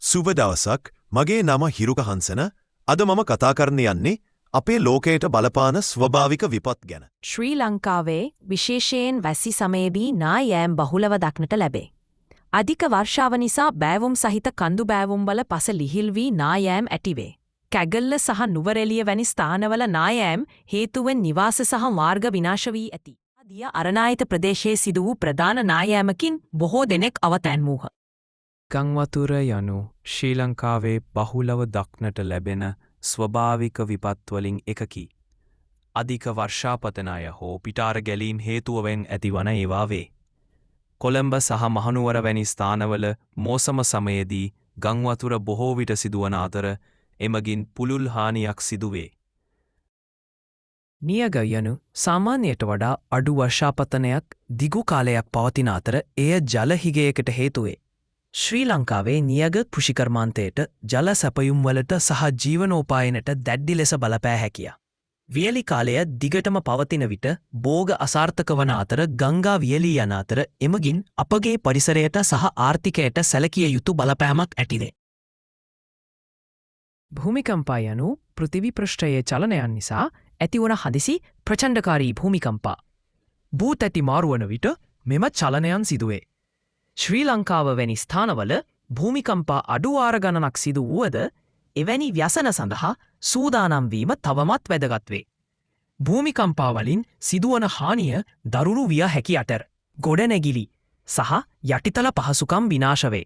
සුබ දවසක්. මගේ නම හිරුක හන්සන. අද මම කතා කරන්න යන්නේ අපේ ලෝකයට බලපාන ස්වභාවික විපත් ගැන. ශ්‍රී ලංකාවේ විශේෂයෙන් වැසි සමයේදී නා යෑම් බහුලව දක්නට ලැබේ. අධික වර්ෂාව නිසා බෑවුම් සහිත කඳු බෑවුම්වල පස ලිහිල් වී නා යෑම් ඇතිවේ. කැගල්ල සහ නුවරඑළිය වැනි ස්ථානවල නා යෑම් හේතුවෙන් නිවාස සහ මාර්ග විනාශ වී ඇති. දිය අරණායත ප්‍රදේශයේ සිදු වූ ප්‍රධාන නා යෑමකින් බොහෝ දෙනෙක් අවතැන් වූහ. ගංවතුර යනු ශ්‍රී ලංකාවේ බහුලව දක්නට ලැබෙන ස්වභාවික විපත්වලින් එකකි. අධික වර්ෂාපතනය හෝ පිටාර ගැලීම් හේතුවෙන් ඇතිවන ඒවා වේ. කොළඹ සහ මහනුවර වැනි ස්ථානවල මෝසම සමයේදී ගංවතුර බොහෝ විට සිදුවන අතර එමගින් පුළුල් හානියක් සිදුවේ. නියග යනු සාමාන්‍යයට වඩා අඩු වර්ෂාපතනයක් දිගු කාලයක් පවතින අතර එය ජල හිගයකට හේතු වේ. ශ්‍රී ලංකාවේ නියග කෘෂිකර්මාන්තයට, ජල සැපයුම් වලට සහ ජීවනෝපායනට දැඩි ලෙස බලපෑ හැකිය. වියලි කාලය දිගටම පවතින විට බෝග අසාර්ථක වන අතර ගංගා වියලී යන අතර එමගින් අපගේ පරිසරයට සහ ආර්ථිකයට සැලකිය යුතු බලපෑමක් ඇතිවේ. භූමිකම්පා යනු පෘථිවි පෘෂ්ඨයේ චලනයන් නිසා ඇතිවන හදිසි ප්‍රචණ්ඩකාරී භූමිකම්පා. භූ තැති මාරුවන විට මෙම චලනයන් සිදුවේ. ශ්‍රී ලංකාව වැනි ස්ථානවල භූමිකම්පා අඩු වාර ගණනක් සිදු වුවද එවැනි ව්‍යසන සඳහා සූදානම් වීම තවමත් වැදගත් වේ. භූමිකම්පා වලින් සිදුවන හානිය දරුණු විය හැකි අතර ගොඩනැගිලි සහ යටිතල පහසුකම් විනාශ වේ.